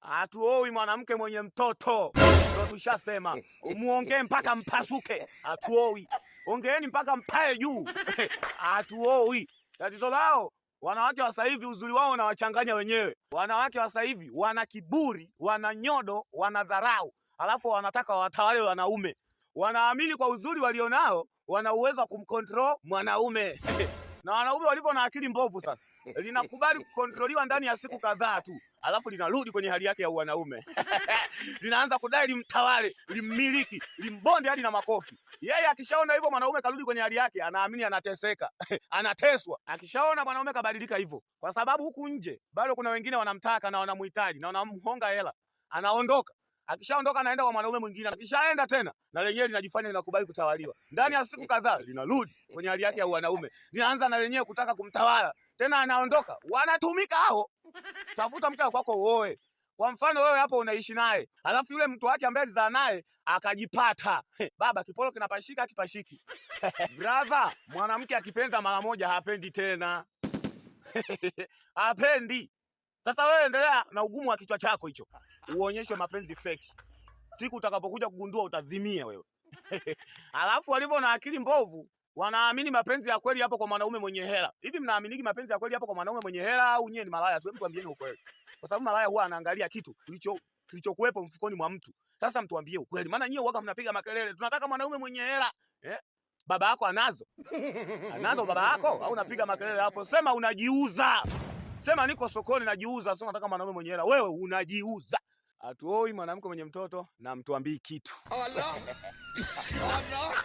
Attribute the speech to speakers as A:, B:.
A: Hatuoi mwanamke mwenye mtoto, ndo tushasema. Muongee mpaka mpasuke, hatuoi. Ongeeni mpaka mpae juu, hatuoi. Tatizo lao wanawake wa sasa hivi, uzuri wao unawachanganya wenyewe. Wanawake wa sasa hivi wana kiburi, wana nyodo, wana dharau, alafu wanataka watawale wanaume. Wanaamini kwa uzuri walionao wana uwezo wa kumcontrol mwanaume na wanaume walivyo na akili mbovu sasa, linakubali kukontroliwa ndani ya siku kadhaa tu, alafu linarudi kwenye hali yake ya uwanaume linaanza kudai limtawale, limmiliki, limbonde hadi na makofi. Yeye akishaona hivyo mwanaume karudi kwenye hali yake, anaamini anateseka anateswa. Akishaona mwanaume kabadilika hivyo, kwa sababu huku nje bado kuna wengine wanamtaka na wanamhitaji na wanamhonga hela, anaondoka. Akishaondoka anaenda kwa mwanaume mwingine, akishaenda tena na lenyewe linajifanya linakubali kutawaliwa. Ndani ya siku kadhaa linarudi kwenye hali yake ya wanaume, linaanza na lenyewe kutaka kumtawala tena, anaondoka. Wanatumika hao. Tafuta mke kwako uoe. Kwa mfano wewe hapo unaishi naye, alafu yule mtu wake ambaye alizaa naye akajipata. Baba, kipolo kinapashika akipashiki. Brother, mwanamke akipenda mara moja hapendi tena. Hapendi. Sasa wewe endelea na ugumu wa kichwa chako hicho, uonyeshwe mapenzi feki. Siku utakapokuja kugundua utazimia wewe. Alafu walivyo na akili mbovu wanaamini mapenzi ya kweli hapo kwa mwanaume mwenye hela. Hivi mnaaminiki mapenzi ya kweli hapo kwa mwanaume mwenye hela au nyewe ni malaya tu? Hebu tuambieni ukweli. Kwa sababu malaya huwa anaangalia kitu kilichokuwepo mfukoni mwa mtu. Sasa mtuambie ukweli, maana nyewe huwaga mnapiga makelele, tunataka mwanaume mwenye hela. Eh? Baba yako anazo? Anazo baba yako? Au unapiga makelele hapo? Sema unajiuza. Sema niko sokoni najiuza, sio nataka mwanaume mwenye hela. Wewe unajiuza. Hatuoi mwanamke mwenye mtoto na mtuambii kitu.
B: Allah. Allah.